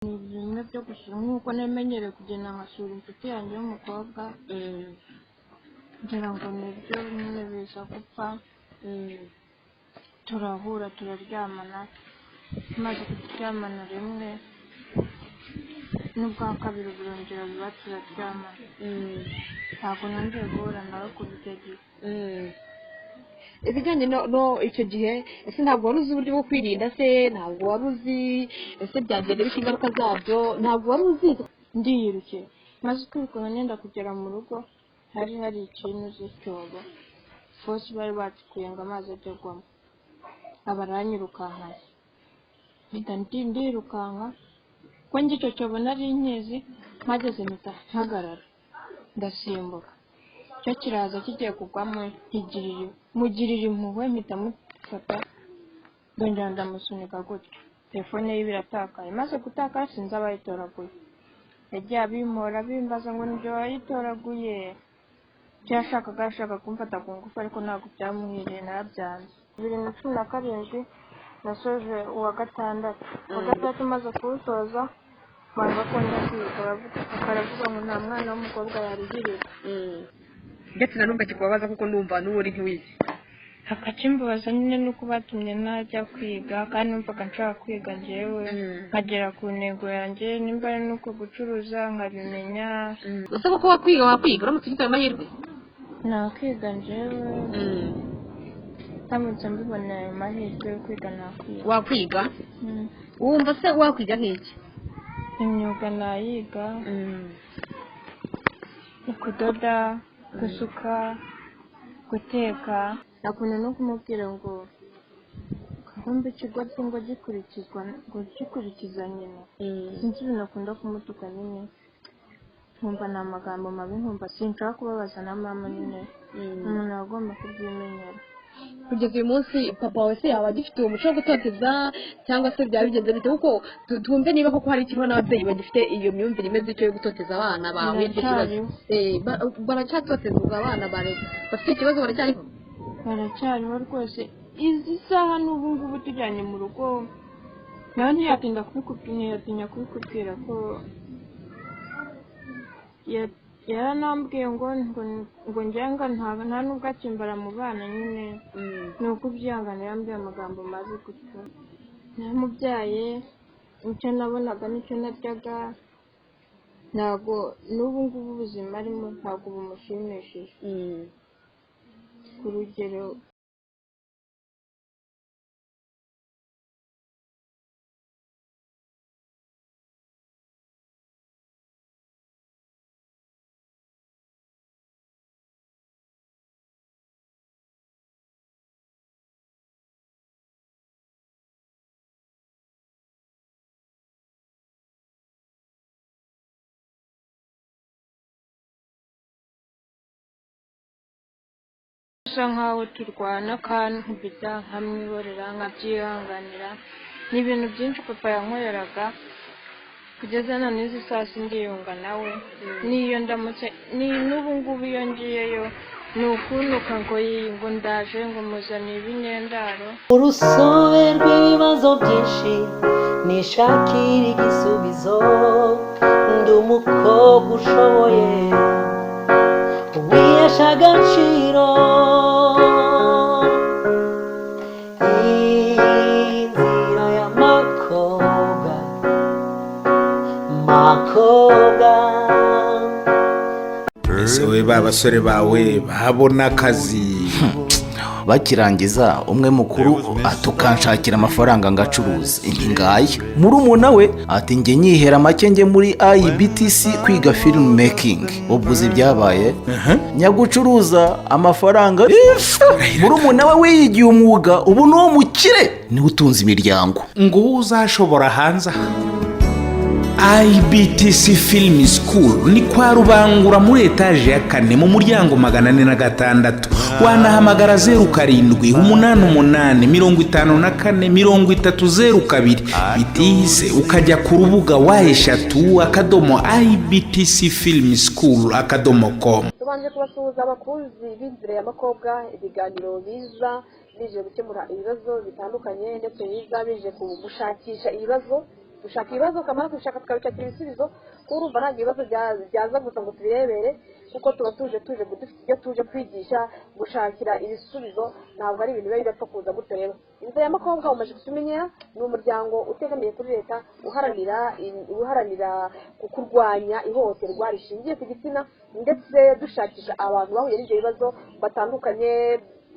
Ni bimwe byo gusura, nk'uko namenyereye kugenda nkasura inshuti yanjye y'umukobwa, ngira ngo nibyo nyine biza gupfa. Turahura, turaryamana. Tumaze kuryamana rimwe n'ubwa kabiri, birongera biba, turaryamana. Ntabwo nongeye guhura nawe kuva icyo gihe. Ibijyanye no icyo gihe, ese ntabwo wari uzi uburyo bwo kwirinda se? Ntabwo wari uzi ese byagenda bite, ingaruka zabyo ntabwo wari uzi? Ndiyirukiye, maze kwikora, nenda kugera mu rugo, hari ikintu z'icyobo fosi bari bacukuye ngo amazi ajye agwamo, aba aranyirukankanye, mpita ndirukanka ko njye icyo cyobo nari nkizi. Mpageze mpita mpagarara, ndasimbuka, cyo kiraza kigiye kugwamo, nkigirira mugirira impuhwe, mpita mufata, ndongera ndamusunika gutyo, telefone ye iratakaye. Maze gutakara, sinzi abayitoraguye. Yagiye abimpora, bimbaza ngo nibyo wayitoraguye. Icyo yashakaga, yashaka kumfata ku ngufu, ariko ntabwo byamuhiriye, narabyanze. 2017 nasoje uwa gatandatu. Uwa gatandatu maze kuwusoza, banga ko njya kwiga, baravuga ngo nta mwana w'umukobwa yarihirira. Ndetse na numva kikubabaza, kuko ndumva n'ubundi ntiwize. Akakimbabaza nyine nuko batumye ntajya kwiga, kandi numvaga nshaka kwiga njyewe, nkagera ku ntego yanjye, nimba ari nuko gucuruza nkabimenya. Ese koko wakwiga uramutse ufite ayo mahirwe? Nakwiga njyewe, ndamutse mbibona ayo mahirwe yo kwiga, nakwiga. Wakwiga? Wumva se wakwiga nk'iki? Imyuga nayiga, kudoda, gusuka, guteka. Nakunda no kumubwira ngo kumbe ikigoryi ngo gikurikizwa, ngo gikurikiza nyina. Sinzi ibintu akunda kumutuka nyine, nkumva ni amagambo mabi, nkumva sinshaka kubabaza na mama nyine. Umuntu aba agomba kubyimenyera. Kugeza uyu munsi papa wawe se yaba agifite uwo muco wo gutoteza, cyangwa se byaba bigenze bite? Kuko twumve niba koko hari ikibazo n'ababyeyi bagifite iyo myumvire imeze ityo yo gutoteza abana bawe, icyo kibazo. Biracyariho. Baracyatoteza abana bafite ikibazo, baracyariho? Baracyariho rwose. Izi saha n'ubu ngubu tujyanye mu rugo nawe ntiyatinda kubikubwira, ntiyatinya kubikubwira ko yaranambwiye ngo ngenga nta nubwo akimbara mu bana nyine, ni uko ubyihangana. Yambwiye amagambo mabi gutyo. Namubyaye, icyo nabonaga nicyo naryaga. Ntabwo n'ubu ngubu ubuzima arimo ntabwo bumushimishije ku rugero. Bisa nkaho turwana, kankubita nkamwihorera, nkabyihanganira. Ni ibintu byinshi papa yankoreraga kugeza na n'izi saa sindiyunga nawe. N'iyo ndamutse ni n'ubu ngubu iyo ngiyeyo ni ukuntuka ngo ngo ndaje, ngo muzaniye ibinyendaro. Urusobe rw'ibibazo byinshi nishakira igisubizo, ndi umukobwa ushoboye, wihesha agaciro. Inzira y'amakobwa, makobwa. Ese we, ba basore bawe babona akazi? Bakirangiza, umwe mukuru atukanshakira amafaranga ngacuruza, inti ngaya. Murumuna we ati njye nyihera make, njye muri IBTC kwiga film making. Ubwo uzi ibyabaye? Nyagucuruza amafaranga, murumuna we wiyigiye umwuga, ubu ni uwo mukire, niwe utunze imiryango. Ngo uwo uzashobora hanze aha, IBTC Film School ni kwa Rubangura, muri etaje ya kane, mu muryango 406. Wanahamagara 0788543002. Bitihise ukajya ku rubuga www.ibtcfilmschool.com. Tubanje kubasuhuza, abakunzi b'Inzira ya Makobwa, ibiganiro biza bije gukemura ibibazo bitandukanye, ndetse biza bije gushakisha ibibazo. Dushaka ibibazo, kamara kubishaka tukabishakira ibisubizo, kuko urumva ntabwo ibibazo byaza gusa ngo tubirebere, kuko tuba tuje dufite ibyo tuje kwigisha, gushakira ibisubizo. Ntabwo ari ibintu biba bidapfa kuza gutyo. Rero Inzira y'Amakobwa, umaze kutumenya, ni umuryango utegamiye kuri leta uharanira kurwanya ihohoterwa rishingiye ku gitsina, ndetse dushakisha abantu bahuye n'ibyo bibazo batandukanye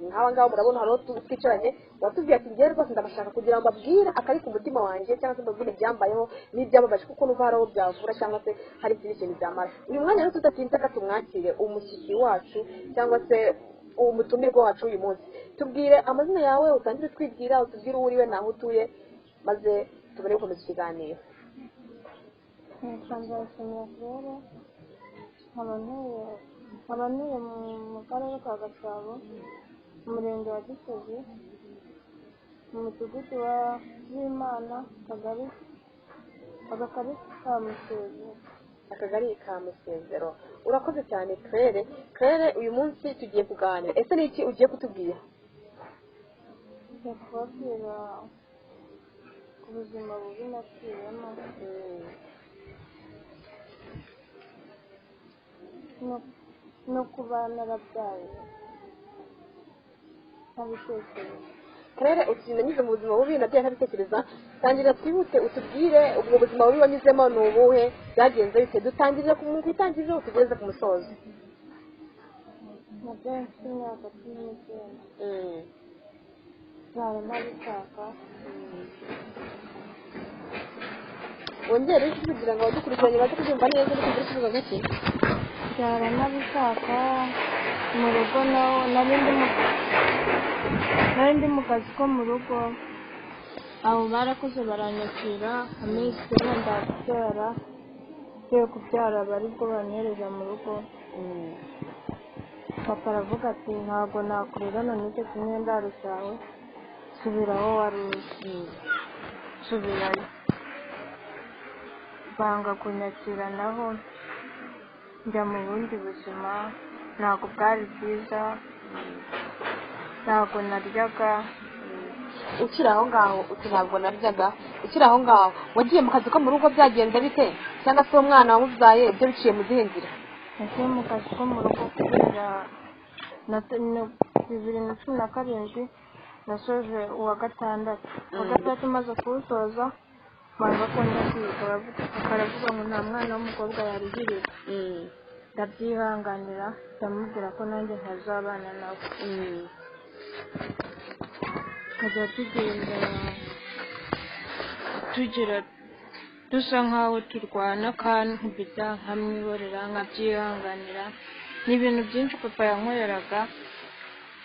nk'aba ngaba. Murabona hari uwo twicaranye watubwiye ati: "Ngewe rwose ndabashaka kugira ngo mbabwire akari ku mutima wanjye, cyangwa se mbabwire ibyambayeho n'ibyababaje, kuko numva hari aho byavura cyangwa se hari ikindi kintu byamara." Uyu mwanya rero tudatinze, ka tumwakire umushyitsi wacu cyangwa se umutumirwa wacu uyu munsi. Tubwire amazina yawe, utangire twibwira, utubwire uwo uriwe n'aho utuye, maze tubone gukomeza ikiganiro. Nitwa Nzayishimira Claire, nkaba ntuye mu karere ka Gasabo, umurenge wa Gisozi, mu mudugudu wa Byimana, akagari ka Musezero. Akagari ka Musezero. Urakoze cyane, Claire. Claire, uyu munsi tugiye kuganira. Ese ni iki ugiye kutubwira? Ngiye kubabwira ku buzima bubi naciyemo no kuba narabyaye ntabitekereza. Claire, uti nanyuze mu buzima bubi, nabyaye ntabitekereza. Tangira twihute utubwire ubwo buzima bubi wanyuzemo ni ubuhe, byagenze bite? Dutangirire ku itangiriro utugeze ku musozo. Nabyaye mfite imyaka 19. Ntabwo ntabishaka. Wongere ijwi kugira ngo abadukurikiranye baze kubyumva neza no kumva ikibuga gake. Byara ntabishaka mu rugo, naho nari ndi mu kazi ko mu rugo. Abo barakoze baranyakira, amezi 9 ndabyara. Ngiye kubyara aba aribwo banyohereza mu rugo. Papa aravuga ati: "Ntabwo nakurerana n'icyo kinyendaro cyawe, subira aho wari uri." Nsubirayo, banga kunyakira, naho njya mu bundi buzima. Ntabwo bwari bwiza, ntabwo naryaga. Ukiri aho ngaho, uti ntabwo naryaga. Ukiri aho ngaho, wagiye mu kazi ko mu rugo, byagenze bite? Cyangwa se uwo mwana wamubyaye ibyo biciye mu zihe nzira? Nagiye mu kazi ko mu rugo kubera 2017 nasoje uwa gatandatu. Uwa gatandatu maze kuwusoza banga ko njya kwiga, baravuga ngo nta mwana w'umukobwa yarihirira. Ndabyihanganira, ndamubwira ko nanjye ntazabana nawe. Tukajya tugenda tugira dusa nkaho turwana, kankubita nkamwihorera, nkabyihanganira. Ni ibintu byinshi papa yankoreraga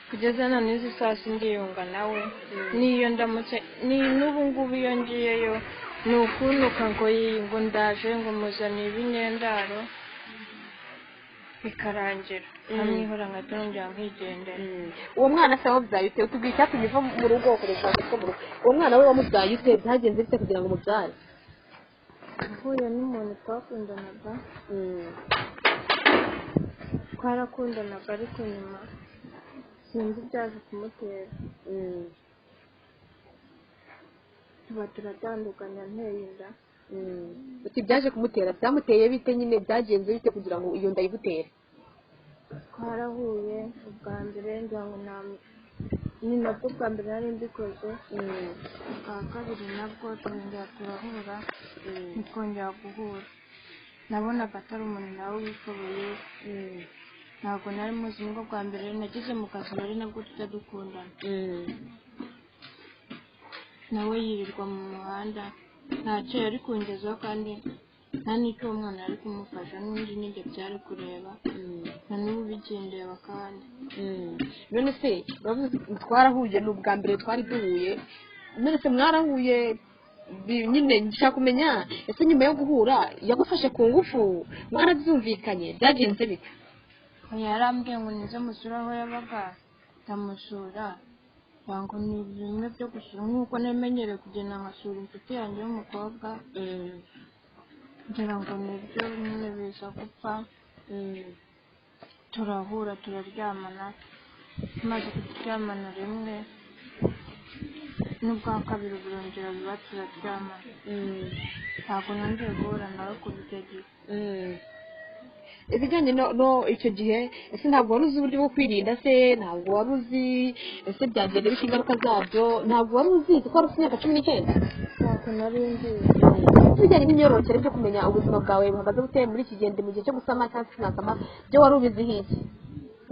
kugeza na n'izi saa sindiyunga nawe. N'iyo ndamutse ni n'ubu ngubu iyo ngiyeyo ni ukuntuka ngo ngo ndaje, ngo muzaniye ibinyendaro, bikarangira nkamwihora, nkahita nongera nkigendera. Uwo mwana se wamubyaye ute? Utubwiye icyatumye uva mu rugo ukoresha akazi ko mu rugo. Uwo mwana we wamubyaye ute? Byagenze bite kugira ngo umubyare? Nahuye n'umuntu twakundanaga, twarakundanaga, ariko nyuma sinzi ibyaje kumutera, tuba turatandukanye anteye inda. Uti byaje kumutera, byamuteye bite nyine? Byagenze bite kugira ngo iyo nda ayigutere? Twarahuye ubwa mbere, ngira ngo ni nabwo bwa mbere nari mbikoze. Ubwa kabiri nabwo turongera turahura, ntitwongera guhura. Nabonaga atari umuntu nawe wishoboye, ntabwo nari muzi. Nibwo bwa mbere nageze mu kazi, nari nabwo tujya dukundana nawe, yirirwa mu muhanda, ntacyo yari kungezaho kandi nta n'icyo uwo mwana yari kumufasha, n'undi n'ibyo byari kureba na n'ubu bigendera kandi. None se uravuze uti, twarahuye, ni ubwa mbere twari duhuye. None se mwarahuye nyine nshaka kumenya, ese nyuma yo guhura yagufashe ku ngufu, mwarabyumvikanye, byagenze bite? Yarambwiye ngo nize musure aho yabaga, ndamusura. Ngo ni bimwe byo gusura nk'uko namenyereye kugenda nkasura inshuti yanjye y'umukobwa, ngira ngo nibyo nyine biza gupfa. Turahura, turaryamana, tumaze kuryamana rimwe N'ubwa kabiri burongera biba turaryamana. Ntabwo nongeye guhura nawe kuva icyo gihe. Ibijyanye no icyo gihe, ese ntabwo wari uzi uburyo bwo kwirinda se? Ntabwo wari uzi ese byagenda bite, ingaruka zabyo? Ntabwo wari uzi kuko wari ufite imyaka 19? Ntabwo nari nzizi. Ibijyanye n'imyororokere byo kumenya ubuzima bwawe buhagaze bute muri iki gihe, mu gihe cyo gusama cyangwa sinasama, byo wari ubizi iki?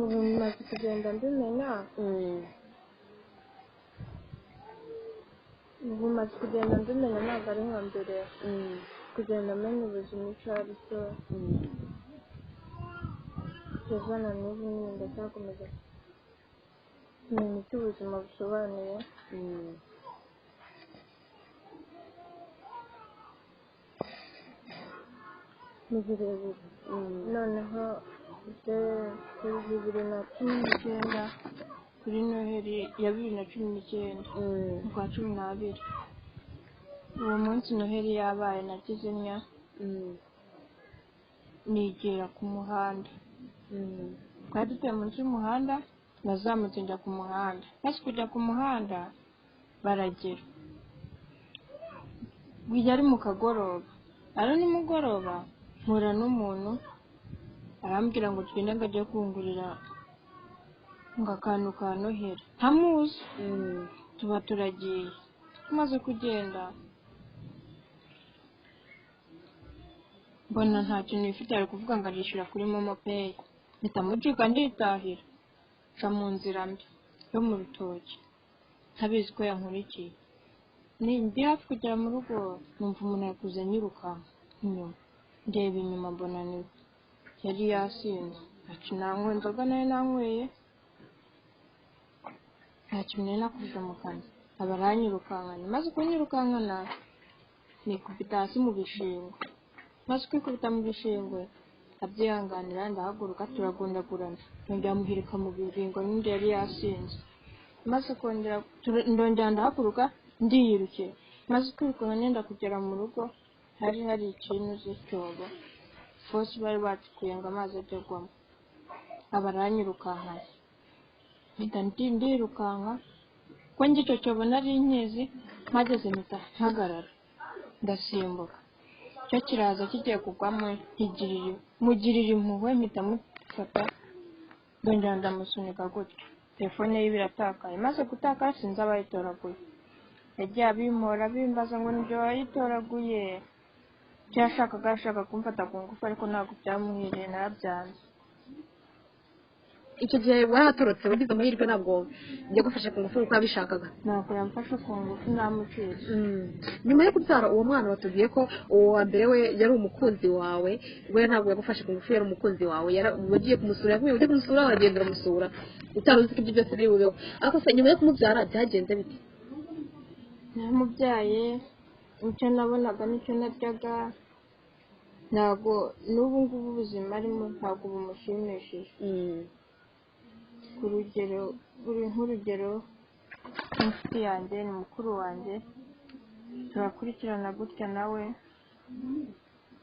Ubu maze kugenda mbimenya. Ubu maze kugenda mbimenya, ntabwo ari nka mbere. Kugenda menya ubuzima icyo ari cyo, kugeza na n'ubu nyine ndacyakomeza kumenya icyo ubuzima busobanuye. Ni birebire. Noneho kuri 2019, kuri Noheli ya 2019, mu kwa 12, uwo munsi Noheli yabaye, nagize ntya nigera ku muhanda. Twari dutuye munsi y'umuhanda, nazamutse njya ku muhanda. Maze kujya ku muhanda baragera, yari mu kagoroba, ari nimugoroba, mpura n'umuntu arambwira ngo tugende, ngo ajye kungurira ngo akantu ka Noheli, ntamuzi. Tuba turagiye. Tumaze kugenda mbona nta kintu yifite, ari kuvuga ngo arishyura kuri momo peyi. Mpita mucika nditahira, nca mu nzira mbi yo mu rutoki, ntabizi ko yankurikiye. Ndi hafi kugera mu rugo, numva umuntu ari kuza anyirukanka inyuma. Ndeba inyuma mbona niwe. Yari yasinze, ati nanywe inzoga nayo nanyweye, nta kintu nari nakubise mu kanwa. Aba aranyirukankana. Maze kunyirukankana nikubita hasi mu bishingwe. Maze kwikubita mu bishingwe abyihanganira, ndahaguruka turagundagurana, ndongera muhirika mu bibingo n'undi yari yasinze. Maze kongera ndongera ndahaguruka ndiyirukira. Maze kwikura nenda kugera mu rugo, hari hari ikintu z'icyobo fosi bari bacukuye ngo amazi ajye agwamo. Aba aranyirukankana, mpita ndirukanka ko njye icyo cyobo nari nkizi. Mpageze mpita mpagarara, ndasimbuka, cyo kiraza kigiye kugwamo, mugirira impuhwe, mpita mufata ndongera ndamusunika gutyo. Telefone ye iratakaye. Maze gutakara sinzi abayitoraguye. Yagiye abimpora bimbaza ngo nibyo wayitoraguye. Icyo yashakaga, yashaka kumfata ku ngufu, ariko ntabwo byamuhiriye, narabyanze. Icyo gihe waratorotse, wagize amahirwe, ntabwo yagufashe ku ngufu uko yabishakaga. Ntabwo yamfashe ku ngufu, namucitse. Nyuma yo kubyara uwo mwana, watubwiye ko uwo wa mbere we yari umukunzi wawe, we ntabwo yagufashe ku ngufu, yari umukunzi wawe. Wagiye kumusura, yakubwiye ujye kumusura, wagenda uramusura utari uzi ko ibyo byose biri bubeho. Ariko se nyuma yo kumubyara byagenze bite? Naramubyaye, icyo nabonaga nicyo naryaga. Ntabwo n'ubu ngubu ubuzima arimo ntabwo bumushimishije. Ku rugero, uri nk'urugero inshuti yanjye ni mukuru wanjye, turakurikirana gutya,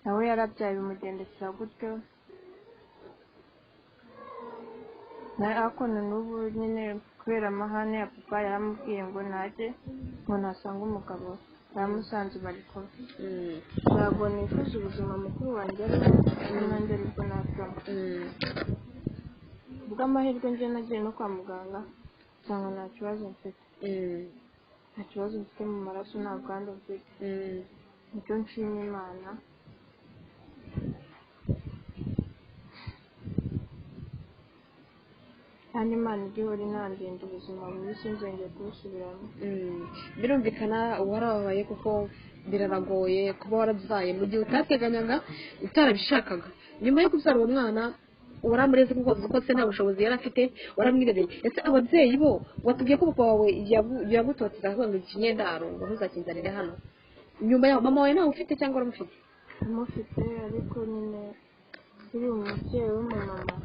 nawe yarabyaye bimugendekera gutyo. Ariko na n'ubu nyine kubera amahane ya papa, yaramubwiye ngo ntajye ngo ntasanga umugabo, baramusanze bari kumwe. Ntabwo nifuza ubuzima mukuru wanjye arimo, nanjye aribwo nacamo. Kubw'amahirwe njye nagiye no kwa muganga nsanga nta kibazo mfite, nta kibazo mfite mu maraso, nta bwandu mfite. Nicyo nshima Imana. Kandi Imana ijya ihora inandinda ubuzima bubi, sinzongere kubusubiramo. Birumvikana warababaye, kuko biraragoye kuba warabyaye mu gihe utateganyaga, utarabishakaga. Nyuma yo kubyara uwo mwana waramureze, kuko uzi ko se nta bushobozi yari afite, waramwirereye. Ese ababyeyi bo, watubwiye ko papa wawe yagutoteza akavuga ngo ikinyendaro ngo ntuzakinzanire hano. Nyuma yaho mama wawe ntawe ufite cyangwa waramufite? Amufite, ariko nyine uri umubyeyi w'umumama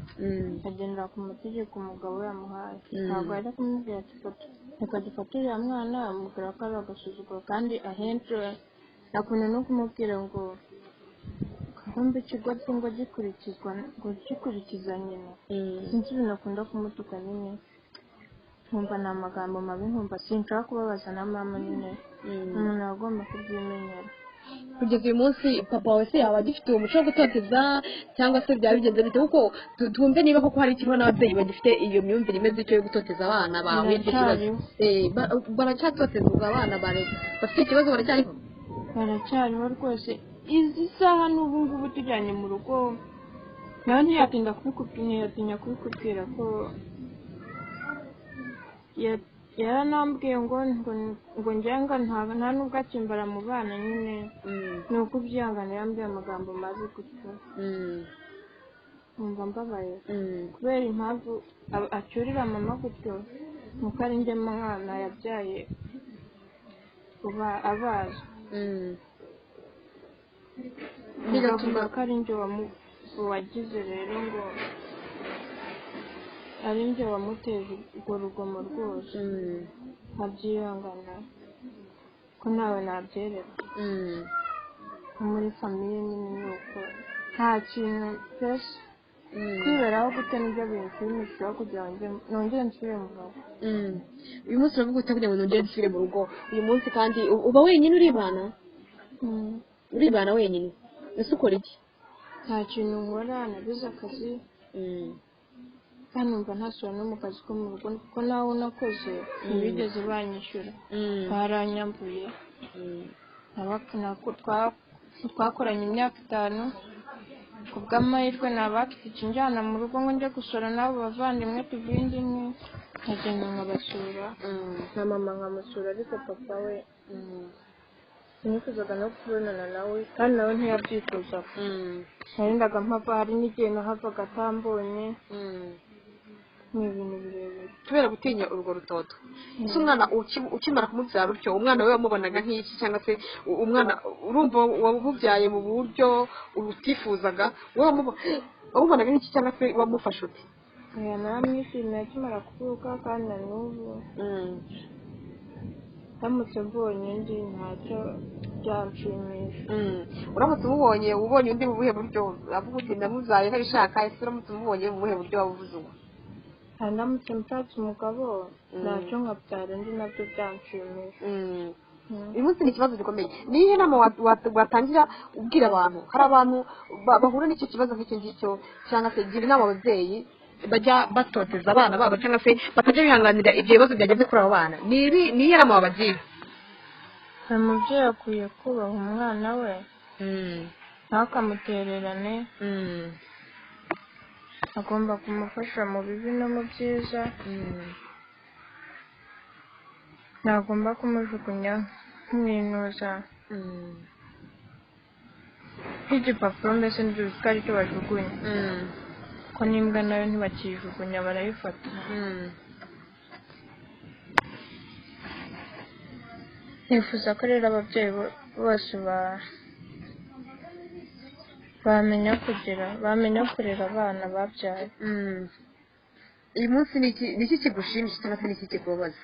agendera ku mategeko umugabo we yamuhaye. Ntabwo yajya kumubwira ati fata, reka dufate uriya mwana, amubwira ko ari agasuzuguro. Kandi ahenshi akunda no kumubwira ngo kumbe ikigoryi ngo gikurikizwa, ngo gikurikiza nyina. Sinzi ibintu akunda kumutuka nyine. Nkumva ni amagambo mabi, nkumva sinshaka kubabaza na mama nyine. Umuntu aba agomba kubyimenyera. Kugeza uyu munsi papa wawe se yaba agifite uwo muco wo gutoteza, cyangwa se byaba bigenze bite? Kuko twumve niba koko hari ikibazo n'ababyeyi bagifite iyo myumvire imeze ityo yo gutoteza abana bawe, icyo kibazo. Biracyariho. Baracyatoteza abana bawe bafite ikibazo, baracyariho? Baracyariho rwose. Izi saha n'ubu ngubu tujyanye mu rugo nawe ntiyatinda kubikubwira, ntiyatinya kubikubwira ko yaranambwiye ngo ngo ngenga nta nubwo akimbara mu bana nyine, ni uko ubyihangana. Yambwiye amagambo mabi gutyo, nkumva mbabaye kubera impamvu acyurira mama gutyo, nuko ari njye mwana yabyaye uba abazi, Bigatuma bigatuma ko ari njye wagize rero ngo ari njye wamuteje urwo rugomo rwose, nkabyihangana ko ntawe nabyereka. Nko muri famille nyine ni uko, nta kintu mbese kwiberaho gute nibyo binshimisha kugira ngo nongere nsubire mu rugo. Uyu munsi uravuga uti kugira ngo nongere nsubire mu rugo uyu munsi, kandi uba wenyine, uribana? Uribana wenyine, ese ukora iki? Nta kintu nkora, nabuze akazi, kandi numva ntasubira no mu kazi ko mu rugo kuko nawe nakoze ntibigeze banyishyura, baranyambuye. Twakoranye imyaka 5, ku bw'amahirwe nabafite injyana mu rugo ngo njye gusura n'abo bavandimwe tuvuye inda imwe, nkagenda nkabasura na mama nkamusura, ariko papa we sinifuzaga no kubonana nawe, kandi nawe ntiyabyifuzaga. Narindaga mpava, hari n'igihe nahavaga atambonye. Ni ibintu birebire. Kubera gutinya urwo rutoto. Ese umwana ukimara kumubyara utyo, umwana we wamubonaga nk'iki? Cyangwa se umwana urumva wamubyaye mu buryo utifuzaga, wowe wamubonaga nk'iki, cyangwa se wamufashe ute? Oya, naramwishimiye akimara kuvuka, kandi na n'ubu ndamutse mbonye undi ntacyo byanshimisha. Uramutse umubonye, ubonye undi mu buhe buryo? Avuga uti ndamubyaye ntabishaka, ese uramutse umubonye mu buhe buryo waba uvuze ubu? Hari ndamutse nshatse umugabo ntacyo nkabyara undi nabyo byanshimisha. Uyu munsi ni ikibazo gikomeye. Ni iyihe nama watangira ubwira abantu? Hari abantu bahura n'icyo kibazo nk'icyo ngicyo, cyangwa se gira inama ababyeyi bajya batoteza abana babo, cyangwa se batajya bihanganira ibyo bibazo byageze kuri abo bana. Ni iyihe nama wabagira? Buri mubyeyi akwiye kubaha umwana we, ntakamutererane, agomba kumufasha mu bibi no mu byiza, ntagomba kumujugunya nk'intuza, nk'igipapuro mbese, nibyo ko aricyo bajugunya, ko n'imbwa nayo ntibakiyijugunya, barayifata. Nifuza ko rero ababyeyi bose bamenya kugira, bamenya kurera abana babyaye. Uyu munsi ni iki kigushimisha, cyangwa se ni iki kikubabaza?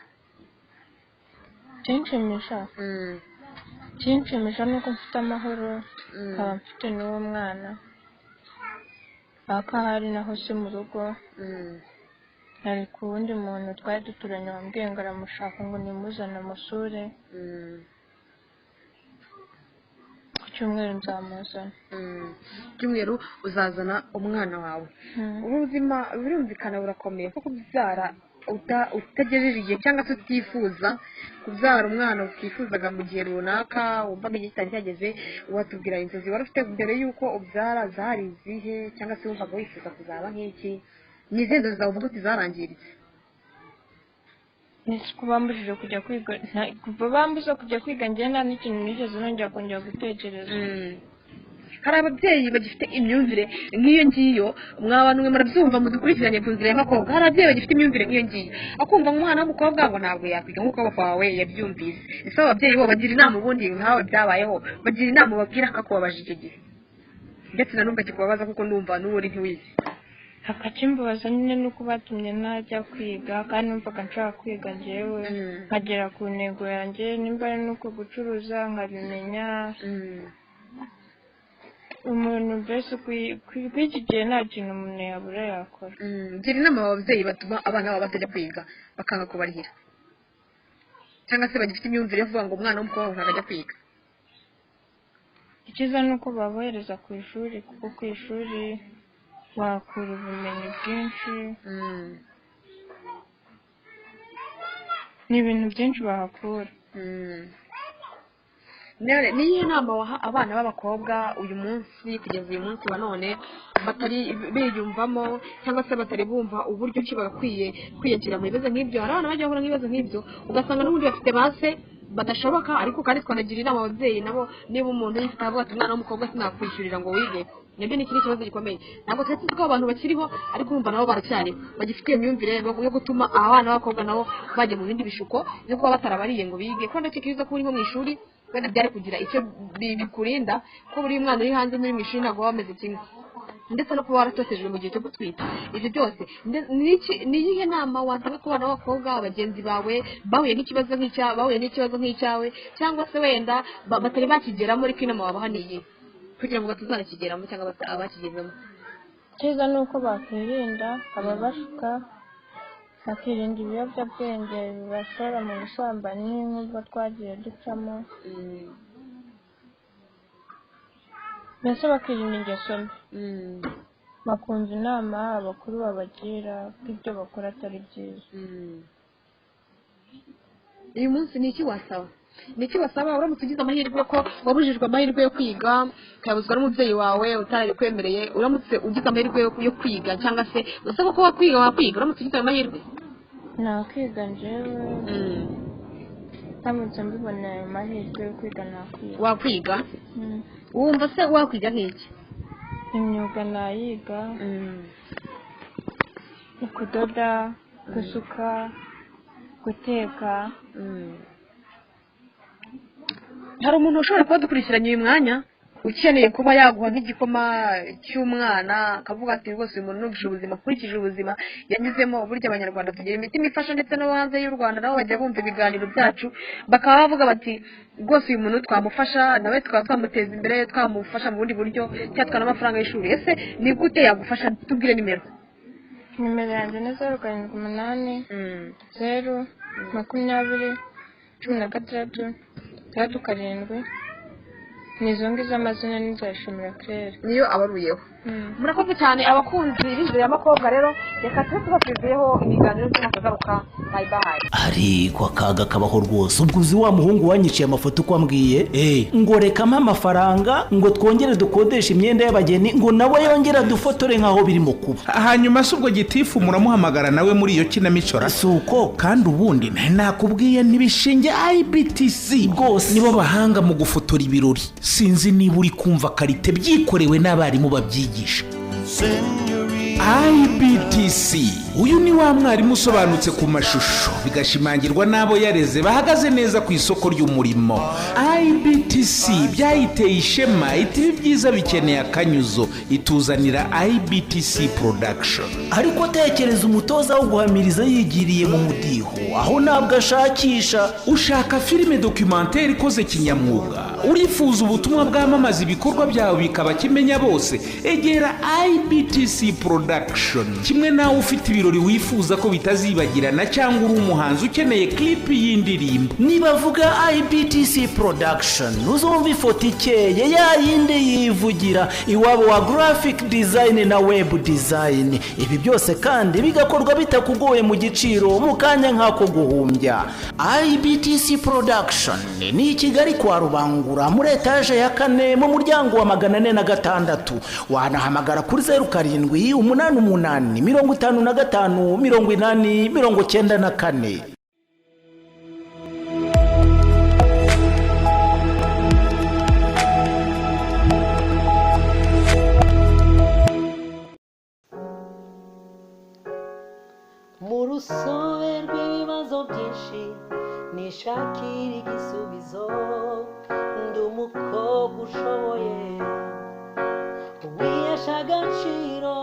Ikinshimisha ni uko mfite amahoro, nkaba mfite n'uwo mwana, ariko ahari naho si mu rugo, hari ku wundi muntu twari duturanye wambwiye ngo aramushaka, ngo nimuzane amusure ku cyumweru, nzamuzana. Cyumweru uzazana umwana wawe. Ubuzima birumvikana burakomeye, kuko kubyara utagejeje igihe, cyangwa se utifuza kubyara umwana utifuzaga mu gihe runaka, wumvaga igihe kitari cyageze. Watubwira inzozi wari ufite mbere y'uko ubyara zari izihe, cyangwa se wumvaga wifuza kuzaba nk'iki? Ni izihe nzozi zawe uvuga uti zarangiritse? Ni ko bambujije kujya kwiga, kuva bambuza kujya kwiga njye nta n'ikintu nigeze nongera kongera gutekereza. Hari ababyeyi bagifite imyumvire nk'iyo ngiyo. Mwaba mwe murabyumva, mudukurikiranye ku nzira y'abakobwa. Hari ababyeyi bagifite imyumvire nk'iyo ngiyo, akumva umwana w'umukobwa ngo ntabwo yakwiga nk'uko papa wawe yabyumvise. Ese abo babyeyi bo bagira inama ubundi nkawe byabayeho, bagira inama ubabwira akakubabaje icyo gihe, ndetse na n'ubwo akikubabaza, kuko ndumva n'ubundi ntiwize? Akakimbabaza nyine ni uko batumye ntajya kwiga, kandi numvaga nshaka kwiga njyewe nkagera ku ntego yanjye, nimba ari n'uko gucuruza nkabimenya. Umuntu mbese kw'iki gihe nta kintu umuntu yabura yakora. Gira inama ababyeyi batuma abana babo batajya kwiga bakanga kubarihira, cyangwa se bagifite imyumvire yo kuvuga ngo umwana w'umukobwa ntabwo ajya kwiga. Icyiza ni uko babohereza ku ishuri, kuko ku ishuri wakura ubumenyi bwinshi. Ni ibintu byinshi bahakura. Ni iyihe nama waha abana b'abakobwa uyu munsi, kugeza uyu munsi wa none, batari biyumvamo cyangwa se batari bumva uburyo ki bagakwiye kwiyakira mu bibazo nk'ibyo? Hari abana bajya bahura n'ibibazo nk'ibyo, ugasanga n'ubundi bafite base badashoboka, ariko kandi twanagira inama ababyeyi nabo, niba umuntu yifite avuga ati umwana w'umukobwa sinakwishyurira ngo wige, nabyo ni ikindi kibazo gikomeye. Ntabwo twari tuzi ko abantu bakiriho, ariko urumva nabo baracyariho, bagifite iyo myumvire yo gutuma abana b'abakobwa nabo bajya mu bindi bishuko byo kuba batarabariye ngo bige. Ko ndakeka ko uri nko mu ishuri wenda byari kugira icyo bikurinda, ko buri mwana uri hanze muri mu ishuri ntabwo baba bameze kimwe, ndetse no kuba waratotejwe mu gihe cyo gutwita. Ibyo byose ni iyihe nama watanga ku bana b'abakobwa bagenzi bawe bahuye n'ikibazo nk'icyawe, cyangwa se wenda batari bakigeramo, ariko inama wabaha ni iyihe kugira ngo batazanakigeramo cyangwa abakigezemo? Icyiza ni uko bakwirinda ababashuka, bakirinda ibiyobyabwenge bibashora mu busambanyi nk'ubwo twagiye ducamo, mbese bakirinda ingeso mbi, bakumva inama abakuru babagira ko ibyo bakora atari byiza. Uyu munsi ni iki wasaba? Ni iki wasaba uramutse ugize amahirwe ko wabujijwe amahirwe yo kwiga, ukayabuzwa n'umubyeyi wawe utarabikwemereye? Uramutse ugize amahirwe yo kwiga, cyangwa se usaba ko wakwiga, uramutse ugize ayo mahirwe? Nakwiga njyewe, ndamutse mbibona ayo mahirwe yo kwiga nakwiga. Wakwiga? Wumva se wakwiga nk'iki? Imyuga nayiga, kudoda, gusuka, guteka. Hari umuntu ushobora kuba dukurikiranye uyu mwanya ukeneye kuba yaguha nk'igikoma cy'umwana, akavuga ati rwose uyu muntu nugije ubuzima, akurikije ubuzima yanyuzemo. Burya abanyarwanda tugira imitima ifasha, ndetse no hanze y'u Rwanda nabo bajya bumva ibiganiro byacu, bakaba bavuga bati rwose uyu muntu twamufasha, nawe tukaba twamuteza imbere, twamufasha mu bundi buryo, cyangwa twabona amafaranga y'ishuri. Ese ni gute yagufasha? Tubwire nimero. Nimero yanjye ni 0 7 8 0 20 16 6 7. Ni izo ngizo amazina ni Nzayishimira Claire, niyo abaruyeho. Murakoze cyane abakunzi b'inzira y'amakobwa. Rero reka tube tubasizeho ibiganiro by'akagaruka. Bye bye. Ariko akaga kabaho rwose. Ubwo uzi wa muhungu wanyiciye amafoto uko ambwiye ngo rekamo amafaranga ngo twongere dukodeshe imyenda y'abageni, ngo nawe yongere dufotore nkaho birimo kuba. Hanyuma se ubwo gitifu muramuhamagara nawe muri iyo kinamico? Si uko kandi ubundi nakubwiye ntibishinge IBTC rwose nibo bahanga mu gufotora ibirori. Sinzi niba uri kumva karite byikorewe n'abarimu babyigisha. IBTC uyu ni wa mwarimu usobanutse ku mashusho, bigashimangirwa n'abo yareze bahagaze neza ku isoko ry'umurimo. IBTC byayiteye ishema, iti ibi byiza bikeneye akanyuzo, ituzanira IBTC Production. Ariko tekereza umutoza wo guhamiriza yigiriye mu mudiho, aho ntabwo ashakisha. Ushaka filime documentaire ikoze kinyamwuga, urifuza ubutumwa bwamamaza ibikorwa byawe bikaba kimenya bose, egera IBTC Production. Kimwe nawe ufite ibirori wifuza ko bitazibagirana, cyangwa uri umuhanzi ukeneye clip y'indirimbo. Nibavuga IBTC Production uzumva ifoto ikeye ya yindi yivugira, iwabo wa graphic design na web design. Ibi byose kandi bigakorwa bitakugoye, mu giciro, mu kanya nk'ako guhumbya. IBTC Production ni i Kigali kwa Rubangura, muri etaje ya 4 mu muryango wa 406. Wanahamagara kuri 0 7 8 8 55 80 94. Mu rusobe rw'ibibazo byinshi nishakira igisubizo, ndi umukobwa ushoboye wihesha agaciro.